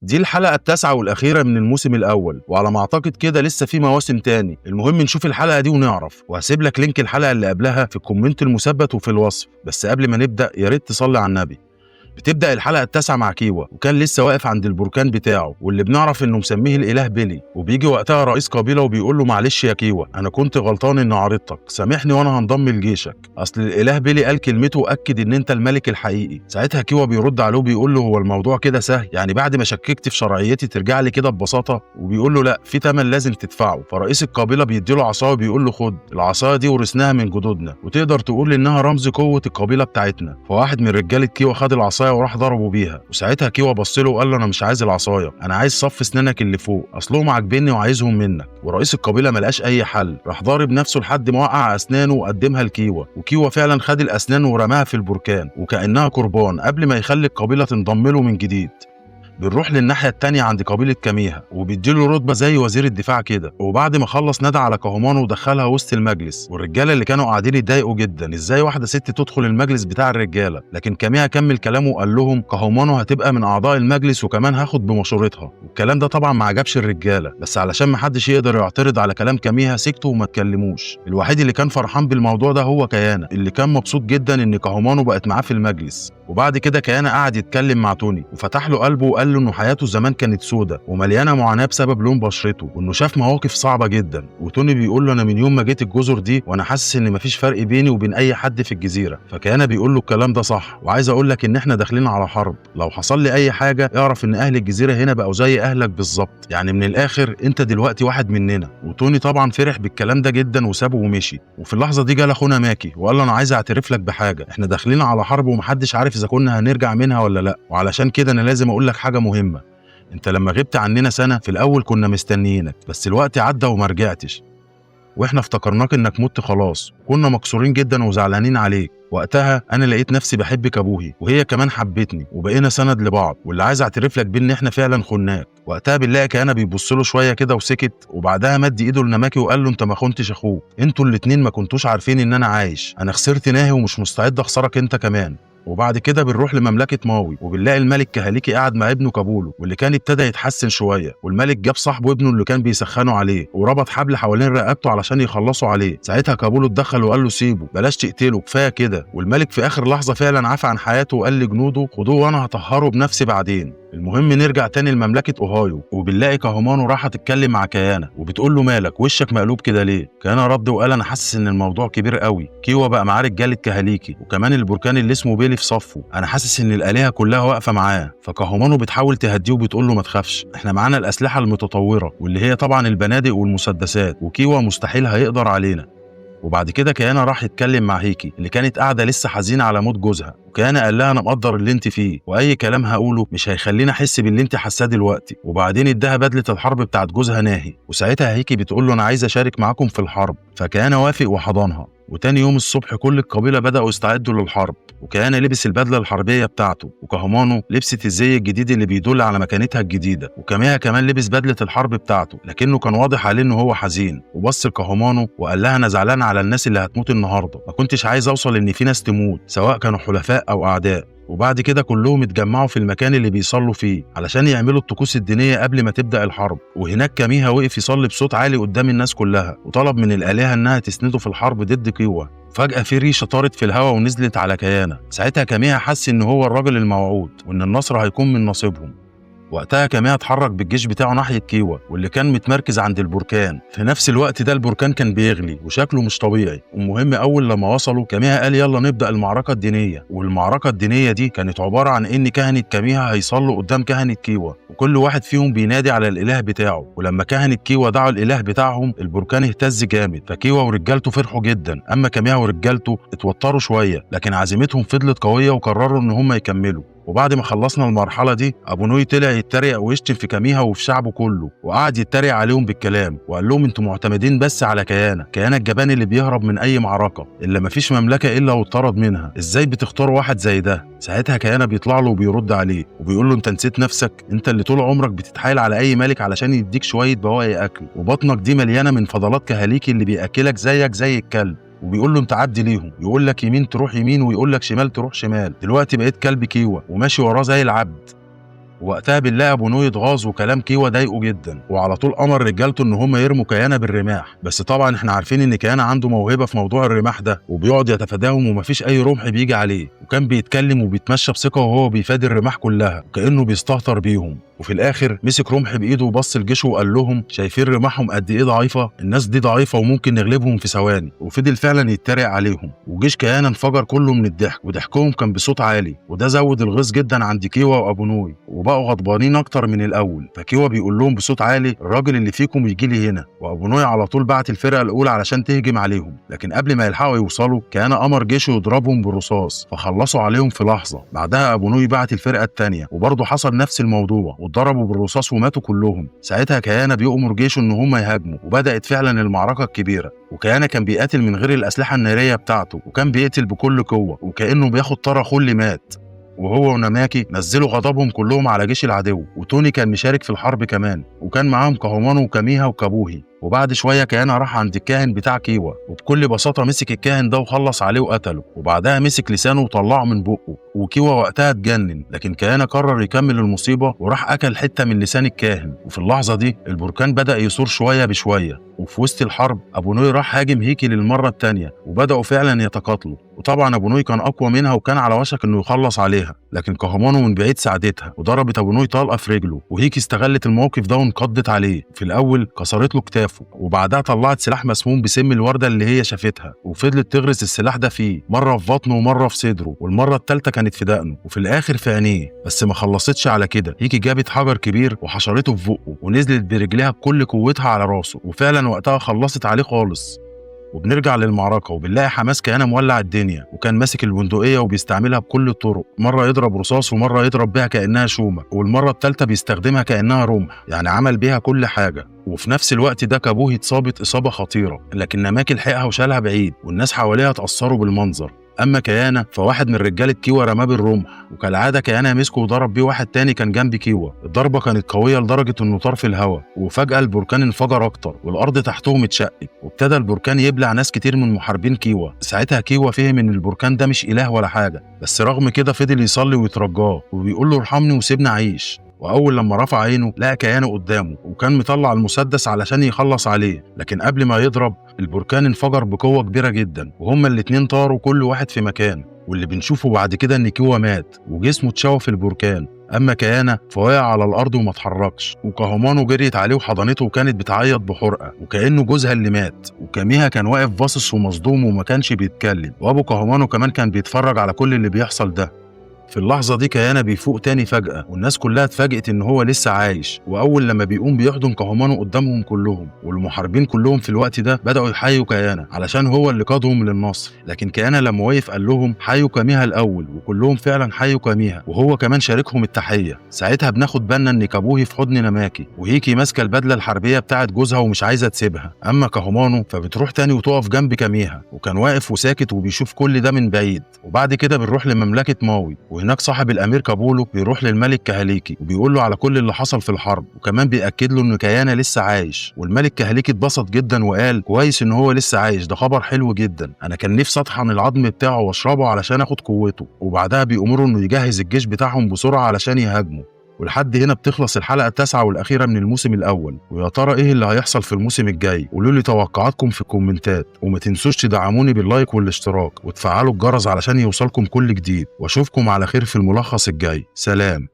دي الحلقة التاسعة والأخيرة من الموسم الأول، وعلى ما أعتقد كده لسه في مواسم تاني. المهم نشوف الحلقة دي ونعرف، وهسيب لك link الحلقة اللي قبلها في ال comment المثبت وفي الوصف. بس قبل ما نبدأ يا ريت تصلي على النبي. بتبدأ الحلقة التاسعة مع كيوا، وكان لسه واقف عند البركان بتاعه واللي بنعرف انه مسميه الإله بيلي. وبيجي وقتها رئيس قبيلة وبيقول له معلش يا كيوا، انا كنت غلطان اني عارضتك، سامحني وانا هنضم لجيشك، اصل الإله بيلي قال كلمته واكد ان انت الملك الحقيقي. ساعتها كيوا بيرد عليه وبيقول له هو الموضوع كده سهل يعني؟ بعد ما شككت في شرعيتي ترجع لي كده ببساطة؟ وبيقول له لا، في ثمن لازم تدفعه. فرئيس القبيلة بيديله عصاية وبيقول له خد العصاية دي، ورثناها من جدودنا وتقدر تقول انها رمز قوة القبيلة بتاعتنا. فواحد من رجالة كيوا خد العصاية وراح ضربه بيها، وساعتها كيوا بص له وقال له انا مش عايز العصاية، انا عايز صف اسنانك اللي فوق، اصلهم عاجبني وعايزهم منك. ورئيس القبيلة ما لقاش اي حل، راح ضارب نفسه لحد ما وقع اسنانه وقدمها لكيوا، وكيوا فعلا خد الاسنان ورماها في البركان وكانها قربان قبل ما يخلي القبيلة تنضم له من جديد. بنروح للناحية التانية عند قبيلة كاميها، وبيديله رتبة زي وزير الدفاع كده. وبعد ما خلص نادى على كاهومانو ودخلها وسط المجلس، والرجالة اللي كانوا قاعدين يتضايقوا جدا، ازاي واحدة ست تدخل المجلس بتاع الرجالة؟ لكن كاميها كمل كلامه وقال لهم كاهومانو هتبقى من أعضاء المجلس وكمان هاخد بمشورتها. والكلام ده طبعا ما عجبش الرجالة، بس علشان ما حدش يقدر يعترض على كلام كاميها سكتوا وما اتكلموش. الوحيد اللي كان فرحان بالموضوع ده هو كيانا، اللي كان مبسوط جدا ان كاهومانو بقت معاه في المجلس. وبعد كده كيانا قعد يتكلم مع توني وفتح له قلبه وقال له انه حياته زمان كانت سودة ومليانة معاناة بسبب لون بشرته، وانه شاف مواقف صعبة جدا. وتوني بيقول له انا من يوم ما جيت الجزر دي وانا حاسس ان مفيش فرق بيني وبين اي حد في الجزيرة. فكيانا بيقول له الكلام ده صح، وعايز اقول لك ان احنا داخلين على حرب، لو حصل لي اي حاجة اعرف ان اهل الجزيرة هنا بقوا زي اهلك بالظبط، يعني من الاخر انت دلوقتي واحد مننا. وتوني طبعا فرح بالكلام ده جدا وسابه ومشي. وفي اللحظة دي جال اخونا ماكي وقال له انا عايز اعترف لك بحاجة، احنا داخلين على حرب ومحدش عارف اذا كنا هنرجع منها ولا لا، وعلشان كده انا لازم اقول لك حاجة مهمة. انت لما غبت عننا سنة في الاول كنا مستنيينك، بس الوقت عدى وما رجعتش، واحنا افتكرناك انك مت خلاص، كنا مكسورين جدا وزعلانين عليك. وقتها انا لقيت نفسي بحبك ابوهي وهي كمان حبتني وبقينا سند لبعض، واللي عايز اعترف لك بيه ان احنا فعلا خناك. وقتها بالله كان بيبص له شوية كده وسكت، وبعدها مد ايده لنماكي وقال له انت ما خنتش اخوك، انتوا الاتنين ما كنتوش عارفين ان انا عايش، انا خسرت ناهي ومش مستعد اخسرك انت كمان. وبعد كده بنروح لمملكة ماوي، وبنلاقي الملك كهاليكي قاعد مع ابنه كابولو واللي كان ابتدى يتحسن شوية، والملك جاب صاحبه ابنه اللي كان بيسخنه عليه وربط حبل حوالين رقبته علشان يخلصوا عليه. ساعتها كابولو اتدخل وقال له سيبه، بلاش تقتله، كفاية كده. والملك في اخر لحظة فعلا عفى عن حياته وقال لجنوده خدوه وانا هطهره بنفسي بعدين. المهم نرجع تاني لمملكة اوهايو، وبنلاقي كاهومانو راح تتكلم مع كيانا وبتقول له مالك وشك مقلوب كده ليه؟ كيانا رد وقال انا حاسس ان الموضوع كبير قوي، كيوا بقى معاه رجاله كهاليكي وكمان البركان اللي اسمه بيلي في صفة، انا حاسس ان الالهة كلها واقفة معاه. فكاهومانو بتحاول تهديه وبتقول له ما تخافش، احنا معانا الاسلحة المتطورة واللي هي طبعا البنادق والمسدسات، وكيوا مستحيل هيقدر علينا. وبعد كده كيانا راح يتكلم مع هيكي اللي كانت قاعدة لسه حزينة على موت جوزها، وكيانا قال لها انا مقدر اللي انت فيه واي كلام هقوله مش هيخليني احس باللي انت حاساه دلوقتي. وبعدين اداها بدله الحرب بتاعت جوزها ناهي، وساعتها هيكي بتقول له انا عايزه اشارك معاكم في الحرب، فكيانا وافق وحضنها. وتاني يوم الصبح كل القبيلة بداوا يستعدوا للحرب، وكيانا لبس البدلة الحربية بتاعته، وكاهومانو لبست الزي الجديد اللي بيدل على مكانتها الجديدة، وكاميها كمان لبس بدله الحرب بتاعته، لكنه كان واضح عليه ان هو حزين. وبص لكاهومانو وقال لها انا زعلان على الناس اللي هتموت النهارده، ما كنتش عايز اوصل ان في ناس تموت سواء كانوا حلفاء او اعداء. وبعد كده كلهم اتجمعوا في المكان اللي بيصلوا فيه علشان يعملوا الطقوس الدينية قبل ما تبدأ الحرب. وهناك كاميها وقف يصلي بصوت عالي قدام الناس كلها، وطلب من الآلهة انها تسنده في الحرب ضد كيوا. فجأة في ريشة طارت في الهواء ونزلت على كيانا. ساعتها كاميها حس ان هو الراجل الموعود وان النصر هيكون من نصيبهم. وقتها كاميها اتحرك بالجيش بتاعه ناحية كيوا واللي كان متمركز عند البركان. في نفس الوقت ده البركان كان بيغلي وشكله مش طبيعي. المهم اول لما وصلوا كاميها قال يلا نبدأ المعركة الدينية. والمعركة الدينية دي كانت عبارة عن ان كهنة كاميها هيصلوا قدام كهنة كيوا، وكل واحد فيهم بينادي على الاله بتاعه. ولما كهنة كيوا دعوا الاله بتاعهم البركان اهتز جامد، فكيوا ورجالته فرحوا جدا. اما كاميها ورجالته اتوتروا شوية، لكن عزيمتهم فضلت قوية وقرروا ان هم يكملوا. وبعد ما خلصنا المرحلة دي أبو نوي طلع يتريق ويشتم في كاميها وفي شعبه كله، وقعد يتريق عليهم بالكلام وقال لهم انتوا معتمدين بس على كيانا، كيانا الجبان اللي بيهرب من أي معركة، اللي مفيش مملكة إلا واتطرد منها، إزاي بتختاروا واحد زي ده؟ ساعتها كيانا بيطلع له وبيرد عليه وبيقول له انت نسيت نفسك، انت اللي طول عمرك بتتحايل على أي ملك علشان يديك شوية بواقي أكل، وبطنك دي مليانة من فضلات كهاليكي اللي بيأكلك زيك زي الكلب. وبيقول له انت عبد ليهم، يقول لك يمين تروح يمين ويقول لك شمال تروح شمال، دلوقتي بقيت كلب كيوا وماشي وراه زي العبد. ووقتها بنلاقي ابو نوي اتغاظ وكلام كيوا ضايقه جدا، وعلى طول امر رجالته ان هم يرموا كيانا بالرماح. بس طبعا احنا عارفين ان كيانا عنده موهبة في موضوع الرماح ده، وبيقعد يتفاداهم ومفيش اي رمح بيجي عليه، وكان بيتكلم وبيتمشى بثقة وهو بيفادي الرماح كلها وكانه بيستهتر بيهم. وفي الاخر مسك رمح بايده وبص لجيشه وقال لهم شايفين رماحهم قد ايه ضعيفة؟ الناس دي ضعيفة وممكن نغلبهم في ثواني. وفضل فعلا يتريق عليهم، وجيش كيانا انفجر كله من الضحك، وضحكهم كان بصوت عالي، وده زود الغيظ جدا عند كيوا وابو نوي، وبقوا غضبانين اكتر من الاول. فكيوا بيقول لهم بصوت عالي الراجل اللي فيكم يجي لي هنا، وابو نوي على طول بعت الفرقة الاولى علشان تهجم عليهم، لكن قبل ما يلحقوا يوصلوا كيانا امر جيشه يضربهم بالرصاص فخلصوا عليهم في لحظة. بعدها ابو نوي بعت الفرقة الثانية وبرضه حصل نفس الموضوع، واتضربوا بالرصاص وماتوا كلهم. ساعتها كيانا بيؤمر جيشه ان هم يهاجموا، وبدات فعلا المعركة الكبيرة. وكيانا كان بيقاتل من غير الاسلحة النارية بتاعته، وكان بيقتل بكل قوة وكانه بياخد طار اخوه اللي مات. وهو وناماكي نزلوا غضبهم كلهم على جيش العدو، وتوني كان مشارك في الحرب كمان، وكان معاهم كهومانو وكاميها وكابوهي. وبعد شوية كيانا راح عند الكاهن بتاع كيوا، وبكل بساطة مسك الكاهن ده وخلص عليه وقتله، وبعدها مسك لسانه وطلعه من بقه، وكيوا وقتها اتجنن. لكن كيانا قرر يكمل المصيبة وراح اكل حتة من لسان الكاهن. وفي اللحظة دي البركان بدا يثور شوية بشوية. وفي وسط الحرب ابو نوي راح هاجم هيكي للمرة الثانية، وبداوا فعلا يتقاتلوا. وطبعا ابو نوي كان اقوى منها وكان على وشك انه يخلص عليها، لكن كهومانو من بعيد ساعدتها وضربت ابو نوي طلقه في رجله، وهيكي استغلت الموقف ده وانقضت عليه. في الاول كسرت له كتافه، وبعدها طلعت سلاح مسموم بسم الورده اللي هي شافتها، وفضلت تغرس السلاح ده فيه، مرة في بطنه ومرة في صدره، والمرة الثالثة كانت في دقنه، وفي الاخر في عينيه. بس ما خلصتش على كده، هيكي جابت حجر كبير وحشرته في بقه، ونزلت برجليها بكل قوتها على راسه، وفعلا وقتها خلصت عليه خالص. وبنرجع للمعركة وبنلاقي حماس كيانا مولع الدنيا، وكان ماسك البندقية وبيستعملها بكل الطرق، مرة يضرب رصاص ومرة يضرب بيها كأنها شومة، والمرة الثالثة بيستخدمها كأنها رمح، يعني عمل بيها كل حاجة. وفي نفس الوقت ده كابوهي اتصابت إصابة خطيرة، لكن ناماكي لحقها وشالها بعيد، والناس حواليها اتأثروا بالمنظر. اما كيانا فواحد من رجاله كيوا رماه بالرمح، وكالعادة كيانا مسكه وضرب بيه واحد تاني كان جنب كيوا. الضربة كانت قوية لدرجة انه طار في الهواء، وفجاة البركان انفجر اكتر والارض تحتهم اتشقت، وابتدى البركان يبلع ناس كتير من محاربين كيوا. ساعتها كيوا فهم ان البركان ده مش اله ولا حاجة، بس رغم كده فضل يصلي ويترجاه وبيقول له ارحمني وسيبني اعيش. واول لما رفع عينه لقى كيانه قدامه، وكان مطلع المسدس علشان يخلص عليه، لكن قبل ما يضرب البركان انفجر بقوة كبيرة جدا، وهما الاتنين طاروا كل واحد في مكان. واللي بنشوفه بعد كده ان كيوا مات وجسمه اتشوى في البركان، اما كيانا فوقع على الارض وما اتحركش، وكهومانو جريت عليه وحضنته وكانت بتعيط بحرقه وكانه جوزها اللي مات. وكاميها كان واقف باصص ومصدوم وما كانش بيتكلم، وابو كهومانو كمان كان بيتفرج على كل اللي بيحصل ده. في اللحظة دي كيانا بيفوق تاني فجأة، والناس كلها اتفاجئت إن هو لسه عايش. وأول لما بيقوم بيحضن كهومانو قدامهم كلهم، والمحاربين كلهم في الوقت ده بدأوا يحيوا كيانا علشان هو اللي قادهم للنصر. لكن كيانا لما وقف قال لهم حيوا كاميها الأول، وكلهم فعلا حيوا كاميها، وهو كمان شاركهم التحية. ساعتها بناخد بالنا إن كابوهي في حضن ناماكي، وهيكي ماسكة البدلة الحربية بتاعت جوزها ومش عايزة تسيبها. أما كهومانو فبتروح تاني وتقف جنب كاميها، وكان واقف وساكت وبيشوف كل ده من بعيد. وبعد كده بنروح لمملكة ماوي، وهناك صاحب الامير كابولو بيروح للملك كهاليكي وبيقول له على كل اللي حصل في الحرب، وكمان بيأكد له ان كيانا لسه عايش. والملك كهاليكي اتبسط جدا وقال كويس ان هو لسه عايش، ده خبر حلو جدا، انا كان نفسي اطحن العظم بتاعه واشربه علشان اخد قوته. وبعدها بيأمره انه يجهز الجيش بتاعهم بسرعة علشان يهاجموا. ولحد هنا بتخلص الحلقة التاسعة والأخيرة من الموسم الأول. ويا ترى إيه اللي هيحصل في الموسم الجاي؟ قولوا لي توقعاتكم في الكومنتات، وما تنسوش تدعموني بال like والاشتراك وتفعلوا الجرس علشان يوصلكم كل جديد. واشوفكم على خير في الملخص الجاي. سلام.